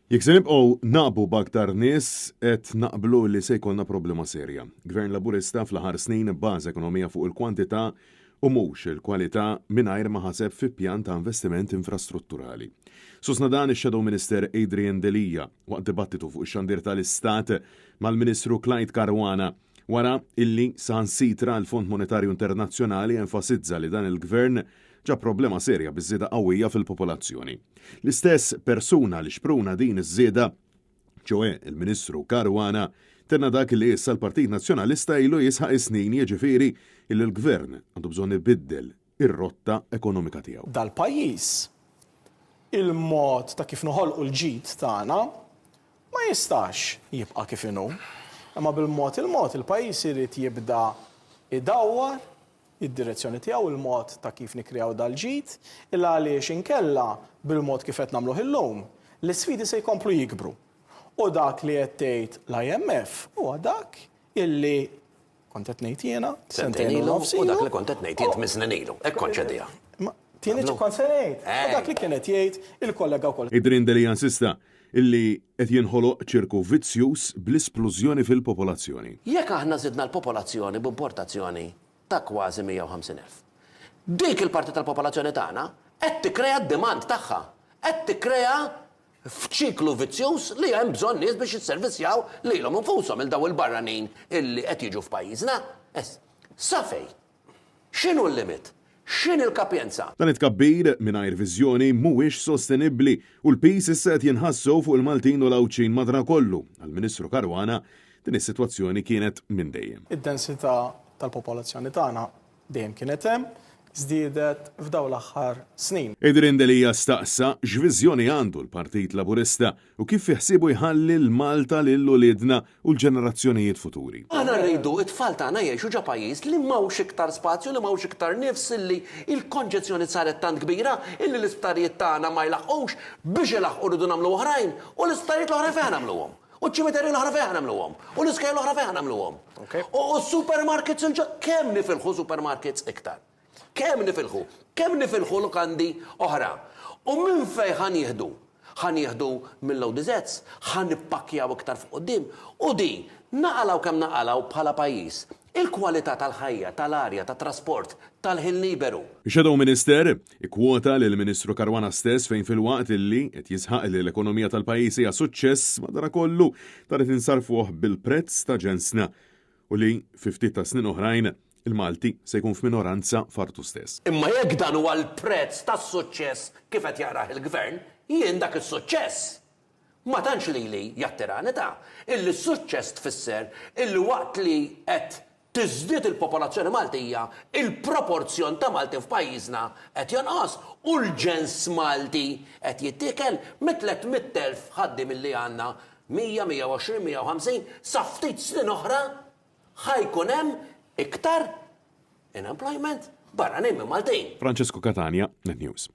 Jekk se nibqgħu naqbu b'aktar nies, qed naqblu li se jkollna problema serja. Gvern Laburista fl-aħħar snin bbaża ekonomija fuq il-kwantità u mhux il-kwalità mingħajr ma ħaseb fi pjan ta' investiment infrastrutturali. Sostna dan ix-Shadow Minister Adrian Delia waqt dibattitu fuq ix-xandir tal-Istat mal-Ministru Clyde Caruana wara illi saħansitra l-Fond Monetarju Internazzjonali enfasizza li dan il-Gvern ġab problema serja biż-żieda qawwija fil-popolazzjoni. L-istess persuna li xpruna din iż-żieda, ċoe il-Ministru Caruana, tenna dak li issa l-Partit Nazzjonalista ilu jisħaq is-snin jiġifieri illi l-Gvern għandu bżonn ibiddel ir-rotta ekonomika tiegħu. Dal-pajjiż, il-mod ta' kif noħolqu l-ġid tagħna ma jistax jibqa' kif inhu. Imma bil-mod il-mod il-pajjiż irid jibda jdawwar id-direzzjoni tiegħu, il-mod ta' kif nikkreaw dal-ġid, il għaliex inkella bil-mod kif qed nagħmluh illum, l-isfidi se jkomplu jikbru. U dak li qed tgħid l-IMF huwa dak illi kont qed ngħid jiena sentejn ilu u nofs ilu. U dak li kont qed ngħid jien tmien snin ilu. Hekk konċediha. Ma tieni kont se ngħid. U dak li kien qed jgħid il-kollega wkoll. Adrian Delia insista illi qed jinħoloq ċirku vizzjuż bl-isplużjoni fil-popolazzjoni. Jekk aħna żidna l-popolazzjoni b'importazzjoni ta' kważi 150,000. Dik il-parti tal-popolazzjoni tagħna qed tikkrea d-demand tagħha. Qed tikkrea f'ċiklu vizzjuż li hemm bżonn nies biex jisservissjaw lilhom infushom, 'il dawn il-barranin illi qed jiġu f'pajjiżna. Sa fejn? X'inhu l-limit? X'inhi l-kapjenza? Dan it-tkabbir mingħajr viżjoni mhuwiex sostenibbli u l-piż issa qed jinħass sew fuq il-Maltin u l-Għawdxin madankollu, għall-Ministru Caruana, din is-sitwazzjoni kienet minn dejjem. Id-densità tal-popolazzjoni tagħna dejjem kienet hemm, żdiedet f'dawn l-aħħar snin. Adrian Delia staqsa x'viżjoni għandu l-Partit Laburista u kif fi ħsiebu jħalli 'l Malta lil uliedna u l-ġenerazzjonijiet futuri. Aħna rridu t-tfal tagħna jgħixu ġo pajjiż li m'hawnx iktar spazju, li m'hawnx iktar nifs, illi l-konġezzjoni saret tant kbira illi l-isptarijiet tagħna ma jlaħħqux, biex ilaħħqu rridu nagħmlu oħrajn, u l-isptarijiet l-oħrajn fejn ħa nagħmluhom? U ċ-ċimiterji l-oħra fejn ħa nagħmluhom? U l-iskejjel l-oħra fejn ħa nagħmluhom? U s-supermarkets il-ġodda, kemm nifilħu supermarkets iktar? Kemm nifilħu? Kemm nifilħu lukandi oħra? U minn fejn ħa nieħdu? Ħa nieħdu mill-ODZs? Ħa nippakkjaw iktar fuq quddiem? U din, naqalgħu kemm naqalgħu bħala pajjiż, il-kwalità tal-ħajja, tal-arja, tat-trasport, tal-ħin liberu. Ix-Shadow Minister ikkwota lill-Ministru Caruana stess fejn filwaqt illi qed jisħaq li l-ekonomija tal-pajjiż hija suċċess, madanakollu dan qed insarrfuh bil-prezz ta' ġensna u li fi ftit ta' snin oħrajn il-Malti se jkun f'minoranza f'artu stess. Imma jekk dan huwa l-prezz tas-suċċess kif qed jarah il-Gvern, jien dak is-suċċess ma tantx lili jattirani ta' illi s-suċċess tfisser illi waqt li qed tiżdied il-popolazzjoni Maltija, il-proporzjon ta' Maltin f'pajjiżna qed jonqos u l-ġens Malti qed jittiekel mit-300,000 ħaddiem illi għandna 100, 120, 150, sa ftit snin oħra ħa jkun hemm iktar unemployment barranin minn Maltin. Francesco Catania, Net News.